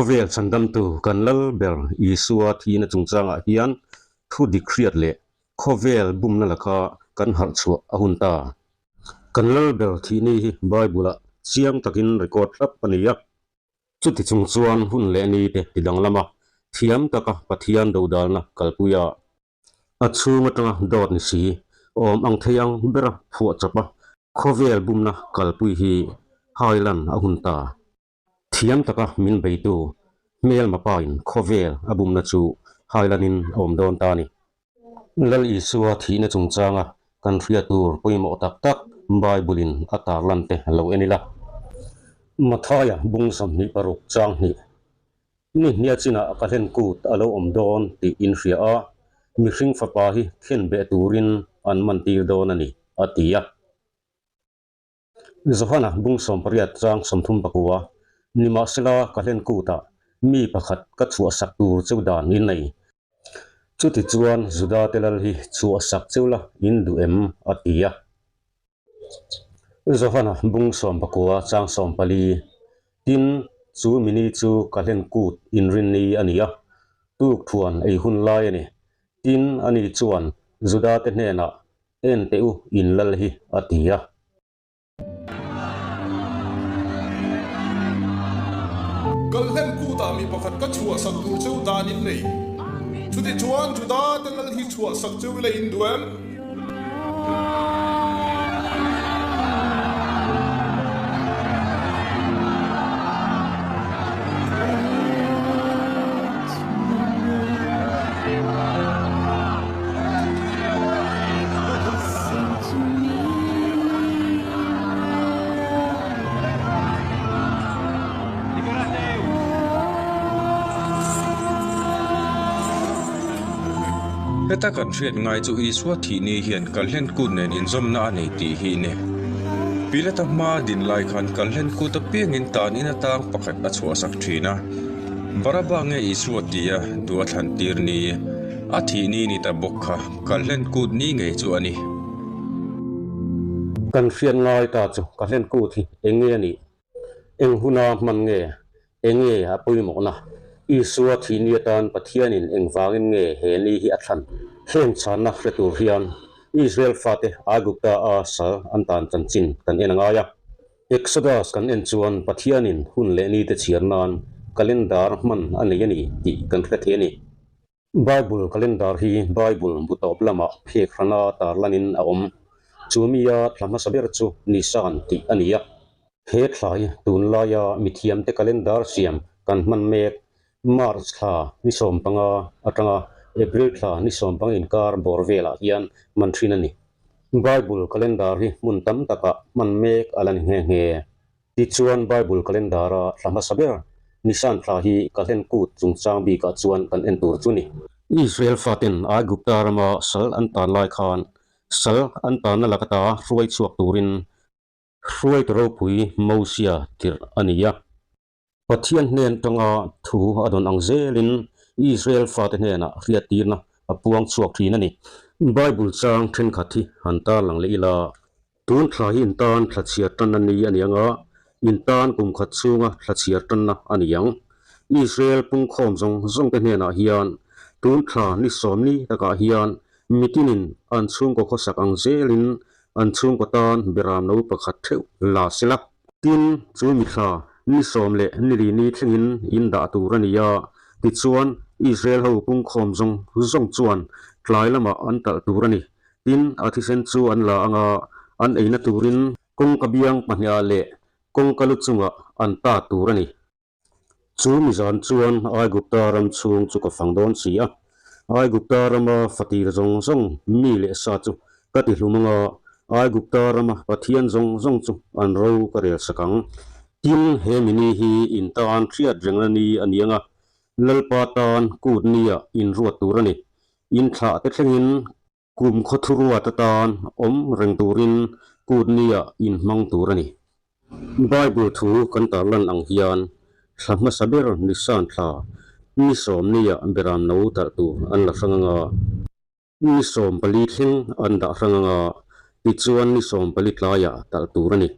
Khawvel chhandamtu kan Lal ber Isua thihna chungchangah hian thu dik hriat leh khawvel bumna laka kan harh chhuah a hun ta. Kan Lal ber thihni hi Bible-ah chiang takin record hlap a ni a. Chuti chung chuan hun leh ni te ti danglama thiam taka Pathian dodalna kalpuia a chhung atanga dawt ni si awm ang thei ang bera phuah chawpa khawvel bumna kalpui hi hailan a hun ta. Thiam taka min beitu hmelma pain khawvel a bumna chu hailanin a awm dawn ta a ni. Lal Isua thihna chungchanga kan hriat tur pawimawh tak tak Bible-in a tarlan te lo en ila. Mathaia bung 26 chang hnih, Ni hnia chinah ka hlen kut a lo awm dawn tih in hria a, mihring fapa hi khen beh turin an man tir dawn a ni, a ti a. Johana bung 18 chang 34, Nimahsela ka hlen kutah mi pakhat ka chhuahsak tur cheu dan in nei. Chutichuan Juda te lal hi chhuahsak cheu la in duh em? a ti a. Johana bung 19 chang 14, Tin, chu mini chu ka hlen kut inrinni a ni a, tuk thuan ei hun lai a ni. Tin, ani chuan Juda te hnenah En teh u, in lal hi, a ti a. Kal hlen kutah mi pakhat ka chhuahsak tur cheu dan in nei. Chutichuan Juda te lal hi chhuahsak cheu ila in duh em? Heta kan hriat ngai chu Isua thih ni hian Kalhlen Kut nen inzawmna a nei tih hi ni. Pilata hma din lai khan Kalhlen Kut apiangin tan in atang pakhat a chhuahsak thin a. Baraba nge Isua tia duh a thlan tir ni? A thih ni ni ta bawk kha Kalhlen Kut ni ngei chu a ni. Kan hriat ngai ta chu Kalhlen Kut hi eng nge a nih? Eng huna hman nge? Eng nge a pawimawhna? Isua thih ni atan Pathianin engvangin nge he ni hi a thlan? Heng chhanna hre tur hian Israel fate Aigupta a sal an tan chanchin kan en a ngai a. Exodus kan en chuan Pathianin hun leh nite chhiar nan calendar hman a nei a ni tih kan hre thei a ni. Bible calendar hi Bible bu tawp lamah phek hrana tarlanin a awm. Chu mia thla hmasa ber chu Nisan tih a ni a. He thla hi tunlaia mithiamte calendar siam kan hman mek March thla ni 15 atanga April thla ni 15 inkar bawr velah hian hman thin a ni. Bible calendar hi hmun tam takah hman mek a la ni nghe nghe. Tichuan Bible calendar-a thla hmasa ber Nisan thla hi Kalhen Kut chungchang bikah chuan kan en tur chu ni. Israel faten Aigupta rama sal an tan lai khan sal an tanna lakata hruai chhuak turin hruaitu ropui Mosia tirh a ni a. Pathian hnen tanga thu a dawn ang zelin Israel fate hnenah hriattirna a puang chhuak thin a ni. Bible chang thenkhat hi han tarlang leh ila, tun thla hi intan thla chhiar tanna ni a ni ang a, intan kum khat chhunga thla chhiar tanna a ni ang. Israel pungkhawm zawng zawngte hnenah hian tun thla ni sawmni takah hian mitinin an chhungkaw khawsak ang zelin an chhungkaw tan beram no pakhat theuh la sela. Tin, chu mithla ni sawm leh ni li ni thlengin in dah tur a ni a, tichuan Israel ho pungkhawm zawng zawng chuan tlai lamah an talh tur a ni. Tin, a thisen chu an la ang a, an eina turin kawngka biang pahniha leh kawngka lu chungah an ta tur a ni. Chu mizan chuan Aigupta ram chhung chu ka fang dawn si a, Aigupta rama fatir zawng zawng mi leh sa chu ka ti hlum ang a, Aigupta rama pathian zawng zawng chu an ro ka rel sak ang. Tin, he mini hi in tan hriat rengna ni a ni ang a, Lalpa tan kut nia in ruat tur a ni. In thlah te thlengin Kum khawthuruat atan awm reng turin kut nia inhmang tur a ni. Bible thu kan tarlan ang hian thla hmasa ber Nisan thla ni sawm nia beram no talh tur an la hrang anga, ni 14 thleng an dah hrang anga, tichuan ni 14 tlaiah talh tur a ni.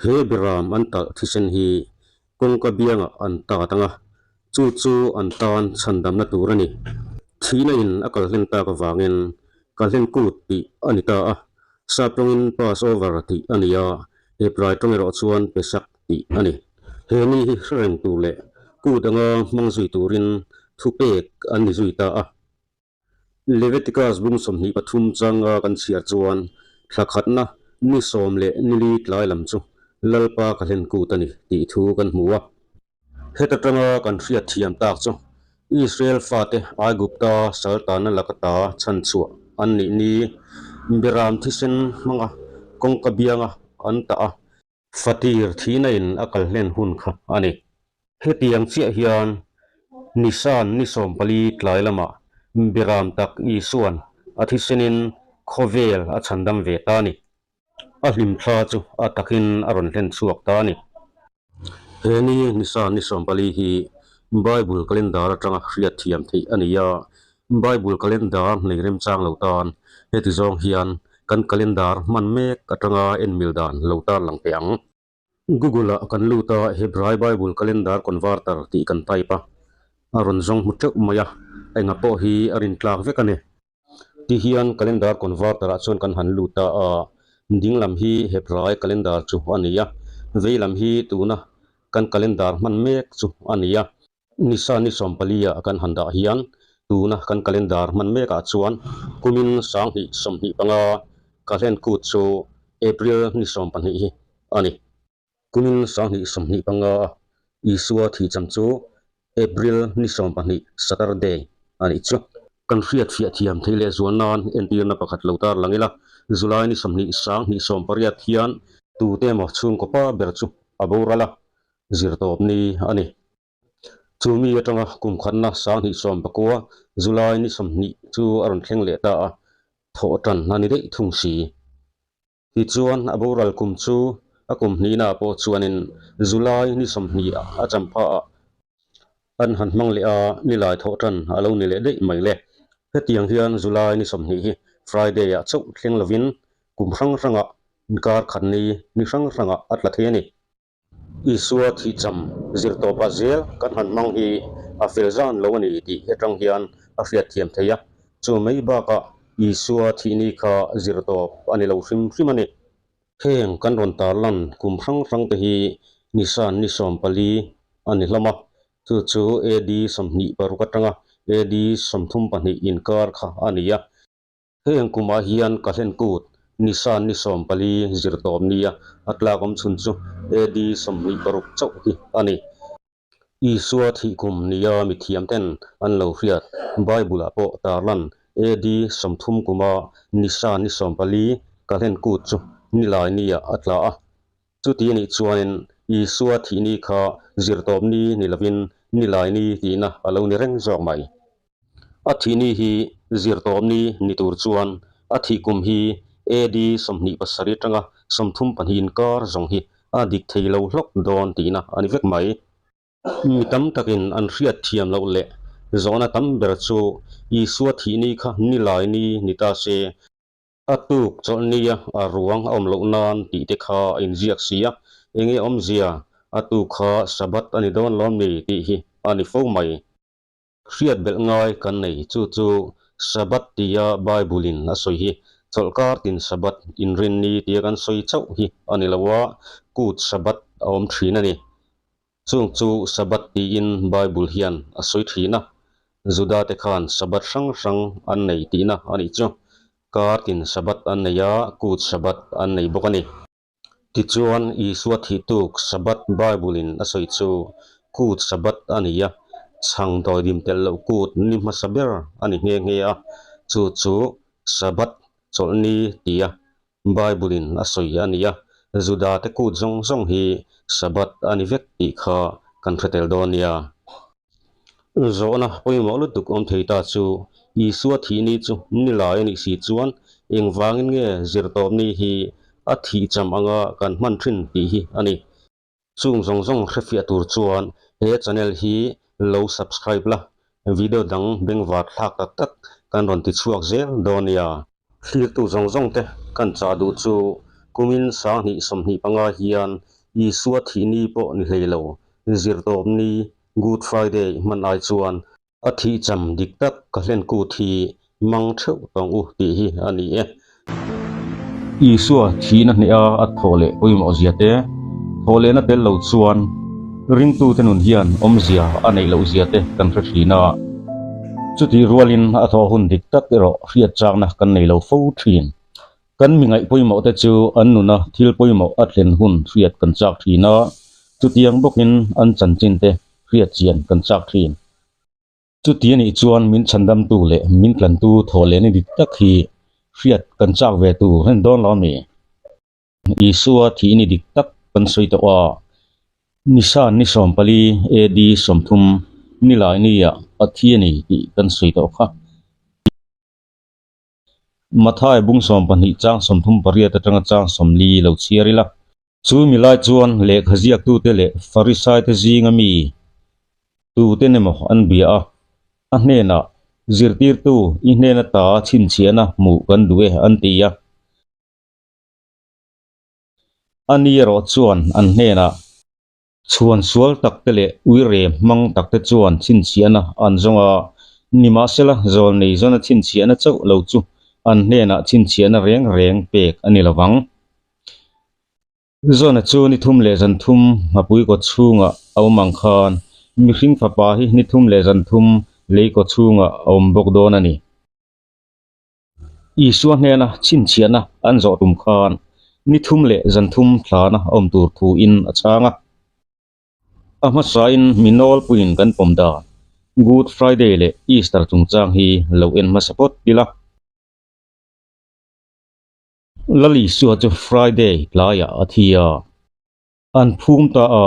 He beram an talh thisen hi kawngka biangah an tat anga. Chu chu an tan chhandamna tur a ni. Thihna in a kal hlen tak avangin Kalhlen Kut tih a ni ta a, Sap tawngin Passover tih a ni a, Hebrai tawng erawh chuan Pesach tih a ni. He ni hi hre reng tur leh kut anga hmang zui turin thupek an ni zui ta a. Leviticus bung 23 changa kan chhiar chuan thla khatna ni 14 tlai lam chu Lalpa ka hlen kut a ni tih thu kan hmu a. Heta tanga kan hriat thiam tak chu Israel fate Aigupta saltana laka ta chhanchhuah an nih ni Beram thisen hmanga kawngka bianga an tah a, Fatir thihna in a kal hlen hun kha a ni. Hetiang chiah hian Nisan ni 14 tlai lamah Beram tak Isua'n a thisenin khawvel a chhandam ve ta a ni. A hlimthla chu a takin a rawn hlen chhuak ta a ni. He ni Nisan ni 14 hi Bible calendar atanga hriat thiam theih a ni a, Bible calendar nei remchang lo tan heti zawng hian kan calendar hman mek atanga en mil dan lo tarlang teh ang. Google ah kan lut a Hebrai Bible Calendar Converter tih kan type a, a rawn zawng hmu teuh mai a, enga pawh hi a rin tlak vek a ni. Ti hian Calendar Converter ah chuan kan han lut a, a ding lam hi Hebrai Calendar chu a ni a, vei lam hi tuna kan calendar hman mek chu a ni a. Nisa ni 14 ah kan han dah hian tuna kan calendar hman mekah chuan kumin 2025 Kalhlen Kut chu April ni 12 hi a ni. Kumin 2025 a Isua thihcham chu April ni 12 Saturday a nih chu. Kan hriat fiah thiam thei leh zual nan entirna pakhat lo tar lang ila, July ni 20 2018 hian tute emaw chhungkaw pa ber chu a boral a, zirtawp ni a ni. Chu mi atanga kum khatna 2019 July ni 20 chu a rawn thleng leh ta a, thawh tan a ni daih thung si. Tichuan a boral kum chu a kum hnihna pawh chuanin July ni 20 a champha ah an han hmang leh a, nilai thawh tan a lo ni leh daih mai le. Hetiang hian July ni 20 hi Friday ah chauh thleng lovin kum hrang hrangah inkar khat ni ni hrang hrangah a tla thei a ni. Isua thihcham zirtawpah zel kan han hmang hi a fel zan lo a ni tih atang hian a hriat thiam thei a. Chu mai bakah Isua thih ni kha zirtawp a ni lo hrim hrim a ni. Heng kan rawn tarlan kum hrang hrang te hi Nisan ni 14 a ni hlawm a, chu chu AD 26 atanga AD 32 inkar kha a ni a. Heng kumah hian ka hlen kut Nisan ni 14 zirtawp nia a tlak awm chhun chu AD 26 chauh hi a ni. Isua thih kum nia mithiam ten an lo hriat Bible-ah pawh tarlan AD 30 kuma Nisan ni 14 ka hlen kut chu nilai nia a tla a. Chuti anih chuanin Isua thih ni kha zirtawp ni ni lovin nilai ni tihna a lo ni reng zawk mai. A thih ni hi zirtawp ni ni tur chuan a thih kum hi AD 27 atanga 32 inkar zawng hi a dik thei lo hlawk dawn tihna a ni vek mai. Mi tam takin an hriat thiam loh leh zawhna tam ber chu Isua thih ni kha nilai ni ni ta se, A tuk chawlh nia a ruang a awm loh nan tih te kha a inziak si a, enge awmzia a tuk kha Sabbath a ni dawn lawm ni tih hi a ni fo mai. Hriat belh ngai kan nei chu chu Sabbath tia Bible in a sawi hi chawlhkar tin Sabbath inrin ni tia kan sawi chauh hi a ni lo a, kut Sabbath a awm thin a ni. Chung chu Sabbath tiin Bible hian a sawi thin a, Juda te khan Sabbath hrang hrang an nei tihna a nih chu. Kar tin Sabbath an nei a, kut Sabbath an nei bawk a ni. Tichuan Isua thih tuk Sabbath Bible in a sawi chu kut Sabbath a ni a, chhang dawidim telh loh kut ni hmasa ber a ni nghe nghe a, chu chu Sabbath chawlhni tia Bible in a sawi a ni a, Juda te kut zawng zawng hi Sabbath a ni vek tih kha kan hre tel dawn nia. Zawhna pawimawh lutuk awm thei ta chu Isua thih ni chu nilai a nih si chuan engvangin nge zirtawp ni hi a thih cham anga kan hman thin tih hi a ni. Chung zawng zawng hrefiah tur chuan he channel hi lo subscribe la, video dang bengvar thlak tak tak kan rawn ti chhuak zel dawn nia. Thlirtu zawng zawng te kan chah duh chu kumin 2025 hian Isua thih ni pawh ni hlei lo, zirtawp ni. Good Friday hman ai chuan a thih cham dik tak ka hlen kut hi mang theuh tawng u tih hi a ni e. Isua thihna hneha a thawh leh pawimawh zia te, thawh lehna tel lo chuan ringtute nun hian awmzia a neih loh zia te kan hre thin a. Chutih rualin a thawh hun dik tak erawh hriat chakna kan nei lo fo thin. Kan mi ngaih pawimawh te chu an nuna thil pawimawh a thlen hun hriat kan chak thin a, chutiang bawkin an chanchin te hriat chian kan chak thin. Chuti anih chuan min chhandamtu leh min tlantu thawh lehna dik tak hi hriat kan chak ve tur hen dawn lo a mi? Isua thihni dik tak kan sawi tawh a, Nisan ni 14 AD 30 nilai nia a thi a ni tih kan sawi tawh kha. Mathai bung 12 chang 38 atanga chang 40 lo chhiar ila. Chu mi lai chuan lehkha ziaktute leh Farisaite zinga mi tuten emaw an bia a, a hnenah, Zirtirtu, i hnen ata chhinchhiahna hmuh kan duh e, an ti a. Ani erawh chuan an hnenah, Chhuan sual takte leh uire hmang takte chuan chhinchhiahna an zawng a, nimahsela zawlnei zawna chhinchhiahna chauh lo chu an hnenah chhinchhiahna reng reng pek a ni lo vang. Zawna chu ni thum leh zan thum nghapui kaw chhungah a awm ang khan mihring fapa hi ni thum leh zan thum lei kaw chhungah a awm bawk dawn a ni. Isua hnena chhinchhiahna an zawh tum khan ni thum leh zan thum thlana awm tur thuin a chhang a. A hmasain mi nawlpuiin kan pawm dan Good Friday leh Easter chungchang hi lo en hmasa phawt ila. Lal Isua chu Friday tlaiah a thi a. An phum ta a,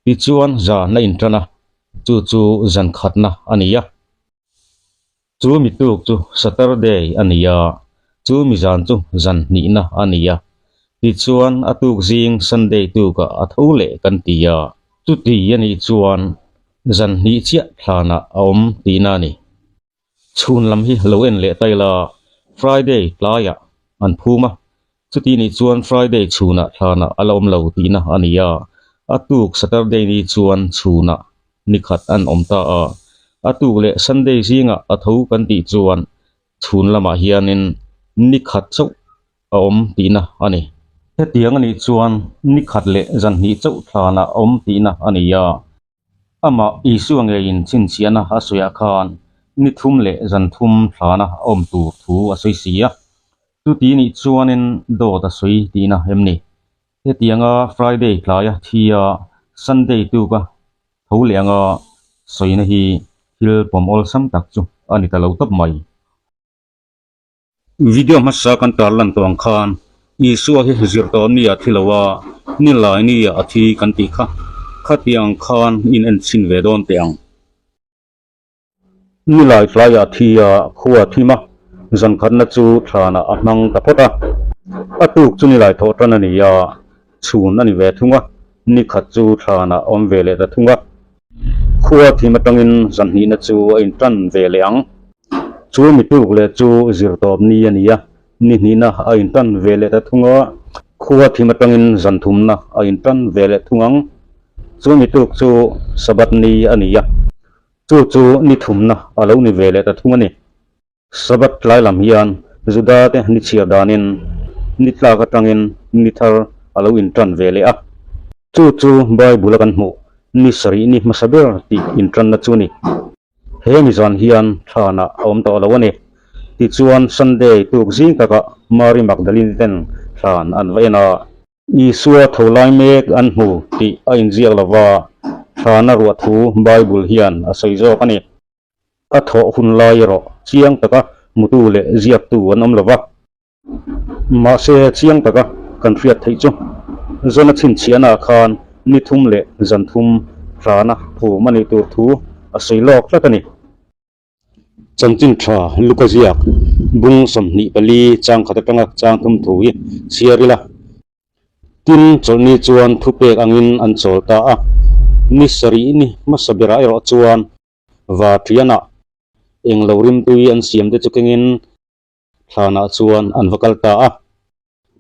tichuan zan a intan a, chu chu zan khatna a ni a. Chu mi tuk chu Saturday a ni a, chu mi zan chu zan hnihna a ni a. Tichuan a tuk zing Sunday tukah a tho leh kan ti a, chuti a nih chuan zan hnih chiah thlanah a awm tihna a ni. Chhun lam hi lo en leh ta ila, Friday tlaiah an phum a, chuti nih chuan Friday chhunah thlanah a la awm lo tihna a ni a, a tuk Saturday ni chuan chhunah ni khat an awm ta a, a tuk leh Sunday zingah a tho kan tih chuan chhun lamah hianin ni khat chauh a awm tihna a ni. Hetiang a nih chuan ni khat leh zan hnih chauh thlanah a awm tihna a ni a. Amah Isua ngeiin chhinchhiahna a sawiah khan ni thum leh zan thum thlana a awm tur thu a sawi si a. Chuti nih chuanin dawt a sawi tihna em ni? Hetianga Friday tlaia thi a, Sunday tuka tho leh anga sawina hi thil pawm awlsam tak chu a ni ta lo tawp mai. Video hmasa kan tarlan tawh ang khan Isua hi zir tawh nia thi lo a, ni lai nia a thi kan tih kha khatiang khan in en chhin ve dawn teh ang. Ni lai tlaiah thi a khua thim a, zan khatna chu thlanah a hmang ta phawt a. A tuk chu ni lai thawh tan a ni a, chhun a ni ve thung a, ni khat chu thlanah a awm ve leh ta thung a. Khua thim atangin zan hnihna chu a intan ve leh ang. Chu mi tuk leh chu zirtawp ni a ni a, ni hnihna a intan ve leh ta thung a, khua thim atangin zan thumna a intan ve leh thung ang. Chu mi tuk chu Sabbath ni a ni a, chu chu ni thumna a lo ni ve leh ta thung a ni. Sabbath tlai lam hian Juda te ni chhiar danin ni tlak atangin ni thar a lo intan ve leh a. Chu chu Bible a kan hmuh ni sarih ni hmasa ber tih intanna chu a ni. He ni zan hian thlanah a awm tawh lo a ni. Tichuan Sunday tuk zing takah Mary Magdalene ten thlan an va en a. Isua tho lai mek an hmu tih a inziak lova, thlana ruah thu Bible hian a sawi zawk a ni. A thawh hun lai erawh chiang taka hmutu leh ziaktu an awm lo va. Mahse, chiang taka kan hriat theih chu Zona chhinchhiahnaah khan ni thum leh zan thum hrana phum a nih tur thu a sawi lawk tlat a ni. Chanchin tha Luka ziak bung 24 chang khat atanga chang thum thu hi chhiar ila. Tin, chawlhni chuan thupek angin an chawl ta a, ni sarih ni hmasa berah erawh chuan Vaṭianah eng lo rimtui an siam te chu kengin thlanah chuan an va kal ta a.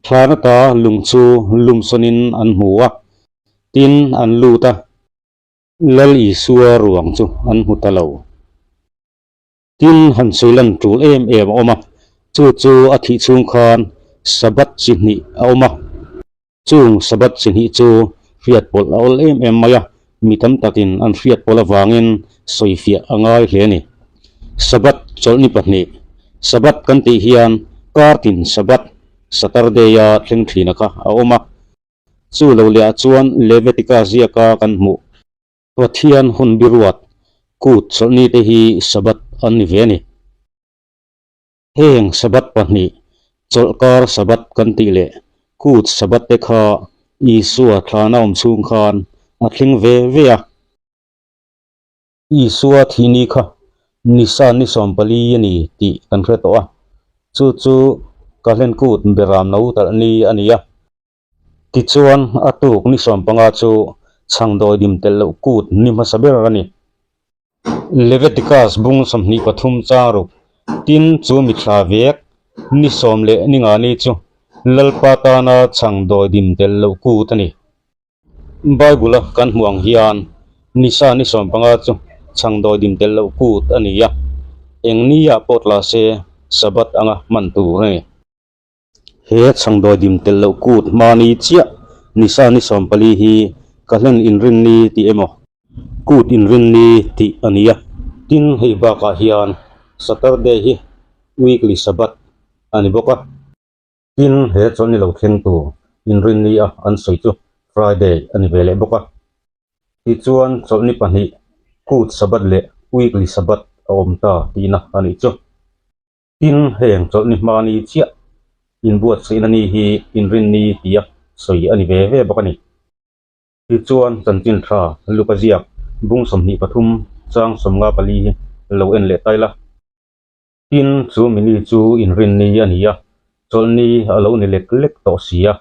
Thlan ata lung chu lumsawnin an hmu a, tin an lut a. Lal Isua ruang chu an hmu ta lo. Tin, han sawi lan tul em em a awm a, chu chu a thih chhung khan Sabbath chi hnih a awm a. Chung Sabbath chi hnih chu hriat pawlh a awl em em mai a, mi tam takin an hriat pawlh avangin sawifiah a ngai hle a ni. Sabbath chawlhni pahnih, Sabbath kan tih hian kartin Sabbath, Saturday-a thleng thina kha a awm a. Chu lo lehah chuan Leviticus ziaka kan hmuh. Pathian hun biruat kut chawlhni te hi Sabbath an ni ve a ni. Heng Sabbath pahnih, chawlhkar Sabbath kan tih leh kut Sabbath te kha Isua thlana awm chhung khan a thleng ve ve a. Isua thihni kha Nisan ni sawmpali a ni tih kan hre tawh a, chu chu Kahlen kut beram no talh ni a ni a. Tichuan, a tuk ni sawmpanga chu chhangdawi dim telh loh kut ni hmasa ber a ni. Leviticus bung 23 chang ruk tin chu mithla vek ni sawm leh ni nga ni chu Lalpa tana chhangdawi dim telh loh kut a ni. Bible-a kan hmuh ang hian Nisa ni 15 chu chhangdawi dim telh loh kut a ni a, eng nia pawh tla se Sabbath anga hman tur a ni. He chhangdawi dim telh loh kut hmani chiah Nisa ni 14 hi ka hlen inrinni tih emaw kut inrinni tih a ni a. Tin, hei bakah hian Saturday hi weekly Sabbath a ni bawk a. Tin, he chawlhni lo thleng tur inrinni a an sawi chu Friday a ni ve leh bawk a. Tichuan, chawlhni pahnih Kut Sabbath leh Weekly Sabbath a awm ta tihna a nih chu. Tin, heng chawlhni hmani chiah inbuatsaihna ni hi inrinni tia sawi a ni ve ve bawk a ni. Tichuan, chanchin tha Luka ziak bung 23 chang 54 hi lo en leh tai la. Tin, chu mini chu inrinni a ni a, chawlhni a lo ni lek lek tawh si a.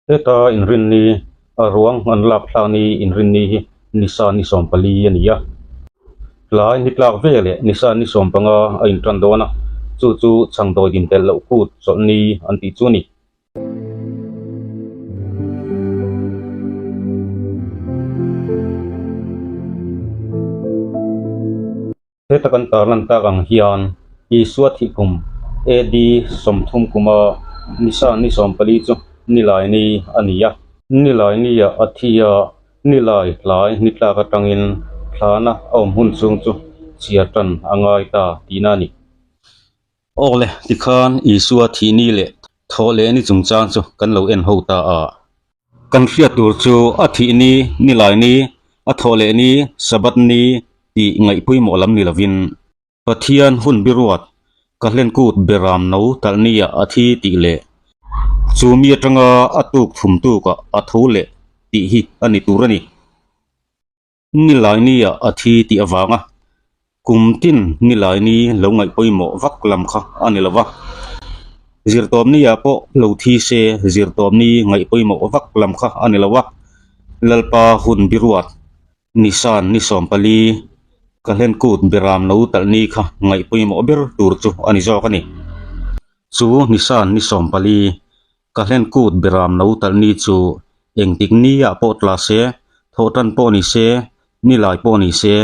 Heta inrinni, a ruang an lak thlak ni inrinni hi nisa ni 14 a ni a. Tlai ni tlak ve leh nisa ni 15 a intan dawn a, chu chu chhangdawi din telh loh kut chawlhni an tih chu a ni. Heta kan tarlan tak ang hian Isua thih kum AD 30 kuma Nisa ni 14 chu Nilai ni a ni a. Nilai nia a thi a, Nilai tlai ni tlak atangin thlana a awm hun chhung chu chhiar tan a ngai ta tihna a ni. Awle, tikhan Isua thih ni leh thawh leh ni chungchang chu kan lo en ho ta a. Kan hriat tur chu a thih ni, Nilai ni, a thawh leh ni, Sabbath ni tih ngaihpawimawh lam ni lovin, Pathian hun biruat ka hlen kut beram no talh nia a thi tih leh chu mi atanga a tuk thum tukah a tho leh tih hi a ni tur a ni. Nilai nia a thi tih avanga kum tin nilai ni lo ngaih pawimawh vak lam kha a ni lo va. Zirtawp nia pawh lo thi se zirtawp ni ngaih pawimawh vak lam kha a ni lo va. Lalpa hun biruat Nisan ni 14 ka hlen kut beram no talh ni kha ngaih pawimawh ber tur chu a ni zawk a ni. Chu Nisan ni 14 ka hlen kut beram no talh ni chu engtik nia pawh tla se, thawhtan pawh ni se, nilai pawh ni se,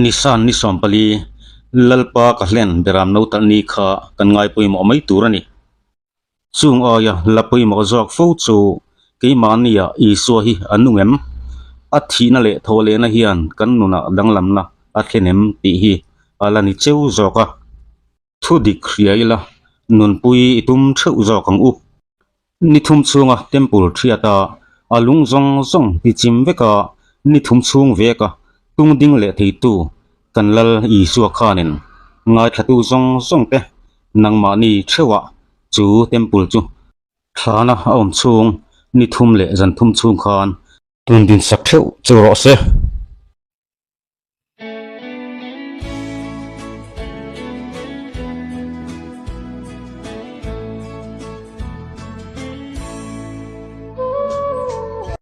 Nisan ni 14 Lalpa ka hlen beram no talh ni kha kan ngai pawimawh mai tur a ni. Chung aia la pawimawh zawk fo chu keimahnia Isua hi a nung em? A thihna leh thaw lehna hian kan nunah danglamna a thlen em tih hi a la ni cheu zawk a. Thu dik hria ila nunpui i tum theuh zawk ang u. Ni thum chhunga temple thiata a lung zawng zawng ti chim veka ni thum chhung veka tung ding leh theitu kan Lal Isua khanin ngaithlatu zawng zawng te nangmahni theuhah chu temple chu thlana a awm chhung ni thum leh zan thum chhung khan tun din sak theuh chu rawh se.